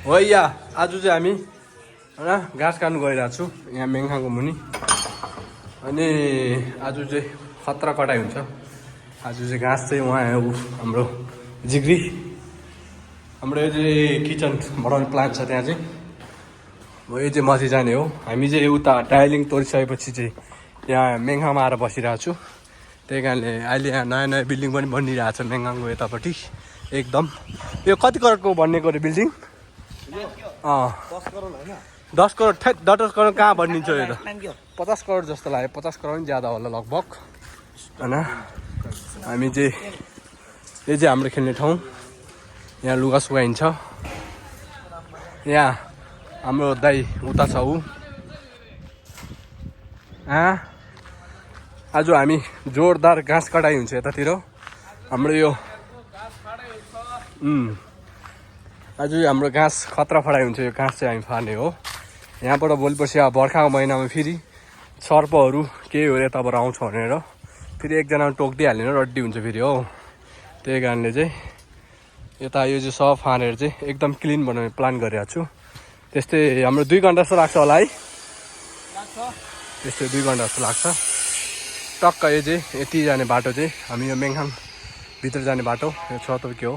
हो या आज चाहिँ हामी होइन घाँस काट्नु गइरहेको छु यहाँ मेङखाङको मुनि अनि आज चाहिँ खतरा कटाइ हुन्छ। आज चाहिँ घाँस चाहिँ उहाँ हाम्रो जिग्री हाम्रो यो चाहिँ किचन बनाउने प्लान छ त्यहाँ चाहिँ हो यो चाहिँ माथि जाने हो। हामी चाहिँ उता टाइलिङ तोडिसकेपछि चाहिँ यहाँ मेङखाङमा आएर बसिरहेको छु। त्यही कारणले अहिले यहाँ नयाँ नयाँ बिल्डिङ पनि बनिरहेको छ मेङखाङको यतापट्टि एकदम। यो कति करोडको बनिएको रे बिल्डिङ? 10 करोड 10 करोड कहाँ बनिन्छ यो त? 50 करोड जस्तो लाग्यो, 50 करोड पनि ज्यादा होला लगभग होइन। हामी चाहिँ यो चाहिँ हाम्रो खेल्ने ठाउँ, यहाँ लुगा सुकाइन्छ। यहाँ हाम्रो दाइ उता छ ऊ। आज हामी जोरदार घाँस कटाइ हुन्छ यतातिर हाम्रो यो आज हाम्रो घाँस खतरा फडाइ हुन्छ। यो घाँस चाहिँ हामी फार्ने हो यहाँबाट। भोलिपर्सि अब बर्खाको महिनामा फेरि सर्पहरू केही हो यताबाट आउँछ भनेर फेरि एकजना टोकिदिइहाल्ने रड्डी हुन्छ फेरि हो। त्यही कारणले चाहिँ यता यो चाहिँ सब फानेर चाहिँ एकदम क्लिन बनाउने प्लान गरिरहेको छु। त्यस्तै हाम्रो 2 घन्टा जस्तो लाग्छ होला है, त्यस्तै 2 घन्टा जस्तो लाग्छ टक्क। यो चाहिँ यति जाने बाटो चाहिँ हामी यो मेङखाङ भित्र जाने बाटो यो छ त के हो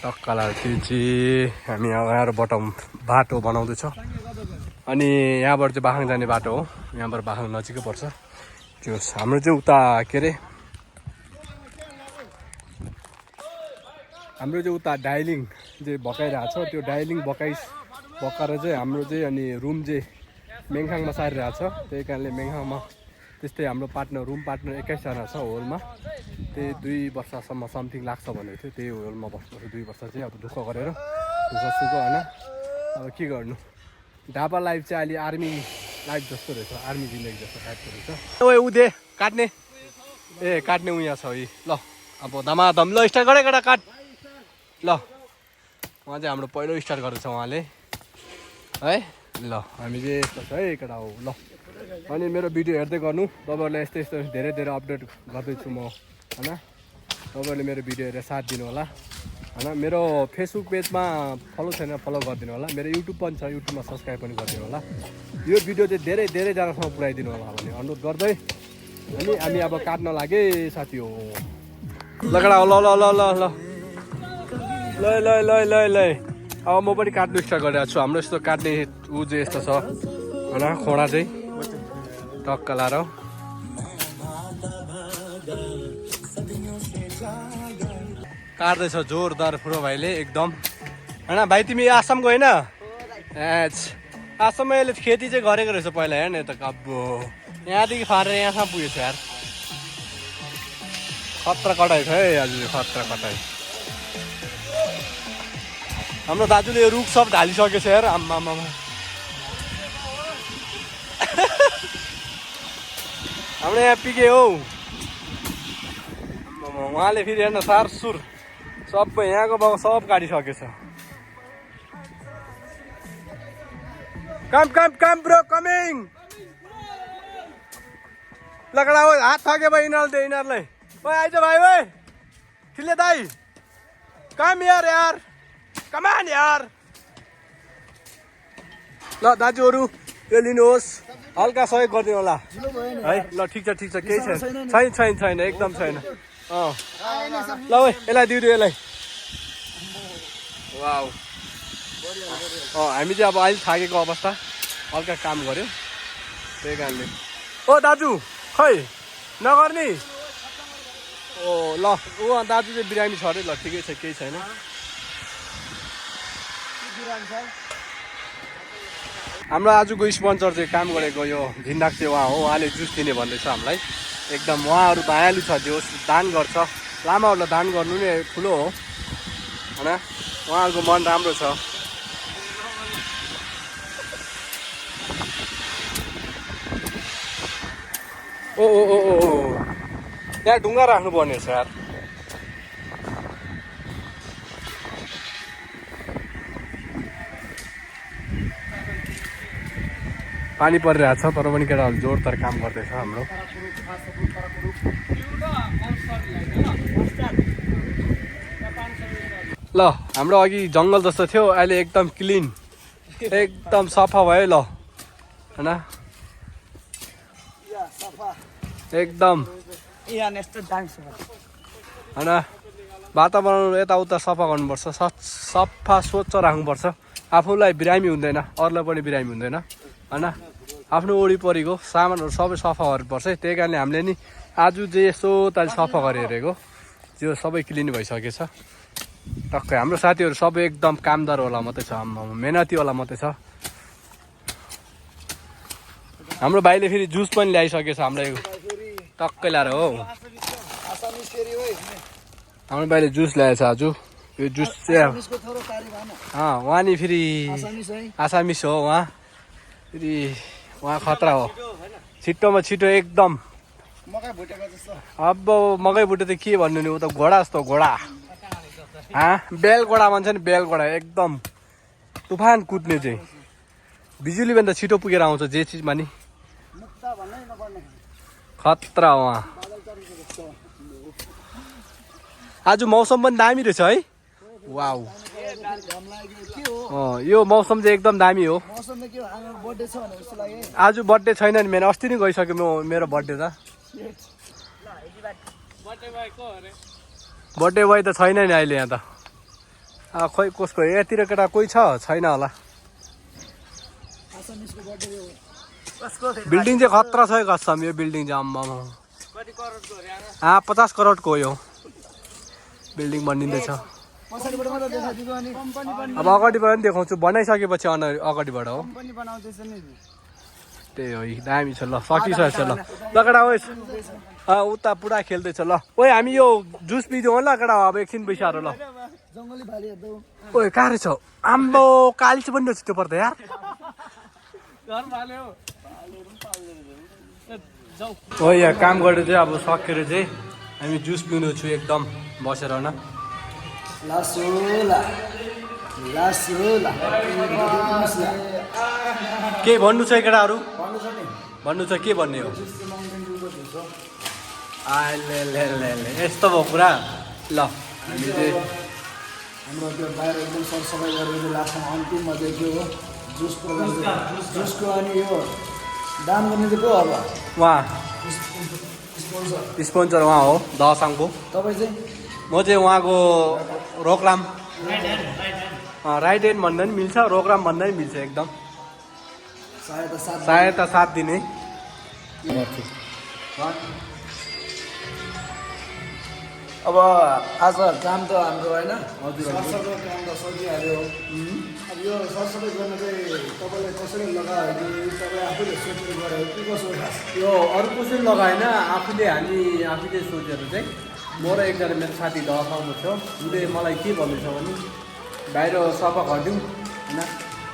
टक्कला त्यो चाहिँ हामी यहाँ बाटो बनाउँदैछ। अनि यहाँबाट चाहिँ बाखाङ जाने बाटो हो, यहाँबाट बाखाङ नजिकै पर्छ। त्यो हाम्रो चाहिँ उता के अरे हाम्रो चाहिँ उता डाइलिङ चाहिँ भकाइरहेको छ। त्यो डाइलिङ भकाएर चाहिँ हाम्रो चाहिँ अनि रुम चाहिँ मेङखाङमा सारिरहेको छ। त्यही कारणले मेङखाङमा त्यस्तै हाम्रो रुम पार्टनर 21जना छ होलमा। त्यही 2 वर्षसम्म समथिङ लाग्छ भनेको थियो। त्यही होलमा बस्नुपर्छ 2 वर्ष चाहिँ अब दुःख गरेर दुःख सुख होइन। अब के गर्नु, ढाबा लाइफ चाहिँ अहिले आर्मी लाइफ जस्तो रहेछ, आर्मी जिन्दगी जस्तो टाइपको रहेछ। ओ उदे काट्ने काट्ने उहाँ छ है। ल अब धमाधम ल स्टार्ट गरे केटा काट ल। उहाँ चाहिँ हाम्रो पहिलो स्टार्ट गर्दैछ उहाँले है। ल हामी चाहिँ यस्तो छ है केटा हो ल। अनि मेरो भिडियो हेर्दै गर्नु, तपाईँहरूलाई यस्तो यस्तो धेरै धेरै अपडेट गर्दैछु म होइन। तपाईँहरूले मेरो भिडियो हेरेर साथ दिनु होला होइन। मेरो फेसबुक पेजमा फलो छैन, फलो गरिदिनु होला। मेरो युट्युब पनि छ, युट्युबमा सब्सक्राइब पनि गरिदिनु होला। यो भिडियो चाहिँ धेरै धेरैजनासम्म पुऱ्याइदिनु होला भन्ने अनुरोध गर्दै अनि हामी अब काट्न लागे साथी हो। लगडा ल ल ल ल ल ल ल ल ल ल अब म पनि काट्नु स्टार्ट गरिरहेको छु। हाम्रो यस्तो काट्ने ऊ चाहिँ यस्तो छ होइन, खोडा चाहिँ टक्क लाएर काट्दैछ जोरदार पुरो भाइले एकदम होइन। भाइ तिमी आसामको होइन? आसाममा यसले खेती चाहिँ गरेको रहेछ पहिला हेर्न त कब्बो यहाँदेखि फारेर यहाँसम्म पुगेछ यार। खतरा कटाइ छ है आज, खतरा कटाइ। हाम्रो दाजुले यो रुख सब ढालिसकेको छ यार आम्मामा। हाम्रो यहाँ पिके हो उहाँले फेरि हेर्न सारसुर सबै यहाँको बाउ सब काटिसकेको छ। कम ब्रो कमिङ लगडा हो हात थाके भाइ यिनीहरूलाई ओ आइज भाइ ओ ठिले दाइ काम यार कमान यार। ल दाजुहरू यो लिनुहोस्, हल्का सहयोग गरिदिनु होला है। ल ठिक छ केही छैन एकदम छैन। ल ओ यसलाई दिउ यसलाई। वाउ हामी चाहिँ अब अहिले थाकेको अवस्था, हल्का काम गऱ्यो त्यही कारणले। ओ दाजु खै नगर्ने ओ ल ऊ दाजु चाहिँ बिरामी छ अरे। ल ठिकै छ केही छैन। हाम्रो आजको स्पोन्सर चाहिँ काम गरेको यो भिन्दाक चाहिँ उहाँ हो, उहाँले जुस दिने भन्दैछ हामीलाई। एकदम उहाँहरू मायालु छ, जो दान गर्छ। लामाहरूलाई दान गर्नु नै ठुलो हो होइन, उहाँहरूको मन राम्रो छ। ओ ओ ओ ओ यहाँ ढुङ्गा राख्नुपर्ने छ यार। पानी परिरहेको छ तर पनि केटाहरू जोरदार काम गर्दैछ हाम्रो। ल हाम्रो अघि जङ्गल जस्तो थियो अहिले एकदम क्लिन एकदम सफा भयो ल हैन एकदम हैन वातावरण यताउता सफा गर्नुपर्छ सफा स्वच्छ राख्नुपर्छ आफूलाई बिरामी हुँदैन अरूलाई पनि बिरामी हुँदैन हैन आफ्नो वरिपरिको सामानहरू सबै सफा गर्नुपर्छ त्यही कारणले हामीले नि आज जे यसो ताल सफा गरिहेरेको त्यो सबै क्लिन भइसकेछ टक्कै हाम्रो साथीहरू सबै एकदम कामदारवाला मात्रै छ मेहनतीवाला मात्रै छ हाम्रो भाइले फेरि जुस पनि ल्याइसकेछ हाम्रो टक्कै ल्याएर हो हाम्रो भाइले जुस ल्याएछ आज यो जुस चाहिँ उहाँ नि फेरि आसामिस हो उहाँ फेरि उहाँ खतरा हो छिट्टोमा छिटो एकदम अब मकै भुटे त के भन्नु नि ऊ त घोडा जस्तो घोडा बेल घोडा भन्छ नि बेल घोडा एकदम तुफान कुद्ने चाहिँ बिजुलीभन्दा छिटो पुगेर आउँछ जे चिजमा नि खतरा उहाँ आज मौसम पनि दामी रहेछ है वाउ यो मौसम चाहिँ एकदम दामी हो आज बर्थडे छैन नि मेरो अस्ति नै गइसक्यो मेरो बर्थडे त बर्थडे बोय त छैन नि अहिले यहाँ त खोइ कसको यहाँतिर केटा कोही छैन होला बिल्डिङ चाहिँ खतरा छ कसम यो बिल्डिङ चाहिँ आम्मामा 50 करोडको हो यो बिल्डिङ बनिँदैछ अब अगाडिबाट पनि देखाउँछु बनाइसकेपछि अगाडिबाट हो त्यही हो दामी छ ल सकिसकेछ ल केटा होस् उता पुरा खेल्दैछ ल ओइ हामी यो जुस पिदिउँ ल केटा अब एकछिन बिसाएर ल ओइ कहाँ रहेछ आम्बो कालिस पनि रहेछ त्यो पर्दा यार हो यहाँ काम गरेर चाहिँ अब सकेर चाहिँ हामी जुस पिउनु छु एकदम बसेर न के भन्नु छ केटाहरू भन्नु छ के भन्ने हो यस्तो भयो कुरा ल हामी चाहिँ हाम्रो त्यो बाहिर एकदम सरसफाइ गरेर लास्टमा अन्तिममा चाहिँ के हो जुसको अनि यो दाम गर्ने चाहिँ को अब उहाँ स्पोन्सर उहाँ हो दसाङको तपाईँ चाहिँ म चाहिँ उहाँको रोकराम राइट ह्यान्ड भन्दा पनि मिल्छ रोकराम भन्दा पनि मिल्छ एकदम सहायता साथ दिने अब आज काम त हाम्रो होइन सरसफाइ काम त सकिहाल्यो अब यो सरसफाइ गर्न चाहिँ तपाईँले कसरी लगायो कि तपाईँ आफूले सोचेर गऱ्यो कि कसो खास यो अरू कसैले लगाएन आफूले सोचेर चाहिँ म र एकजना मेरो साथी दसाङमा थियो उसले मलाई के भन्दैछ भने बाहिर सफा गरिदिउँ होइन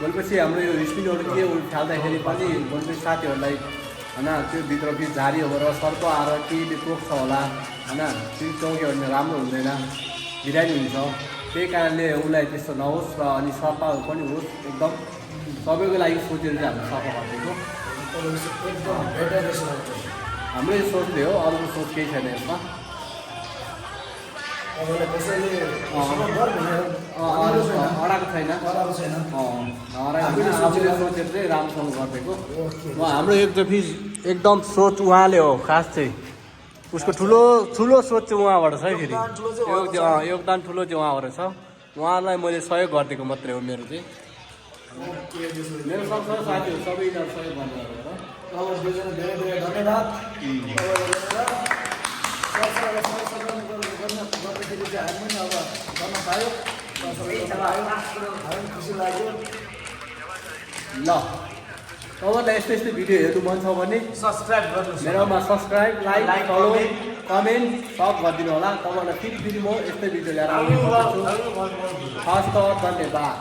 भनेपछि हाम्रो यो स्पिनहरू के फाल्दाखेरि पनि भनेपछि साथीहरूलाई होइन त्यो भित्र फेरि झारी भएर सर्प आएर केहीले टोक्छ होला होइन त्यो चौक्यो भने राम्रो हुँदैन बिरामी हुन्छ त्यही कारणले उसलाई त्यस्तो नहोस् र अनि सफा पनि होस् एकदम सबैको लागि सोचेर चाहिँ हामीले सफा गरिदिएको हाम्रै सोचले हो अरूको सोच केही छैन यसमा अडाएको छैन आफूले सोचेर चाहिँ राम्रोसँग गरिदिएको हाम्रो एकदम सोच उहाँले हो खास चाहिँ उसको ठुलो सोच चाहिँ उहाँबाट छ है फेरि योगदान ठुलो चाहिँ उहाँबाट छ उहाँलाई मैले सहयोग गरिदिएको मात्रै हो मेरो चाहिँ मेरो सँगसँगै साथीहरू सबैजना सहयोग गर्नु धेरै धन्यवाद गर्दाखेरि चाहिँ हामी पनि अब गर्न पायो हामी खुसी लाग्यो ल तपाईँलाई यस्तो यस्तो भिडियो हेर्नु मन छ भने सब्सक्राइब गर्नुहोस् मेरोमा सब्सक्राइब लाइक फलो कमेन्ट सब गरिदिनु होला तपाईँलाई फेरि म यस्तै भिडियो ल्याएर आउने गर्छु हस्त धन्यवाद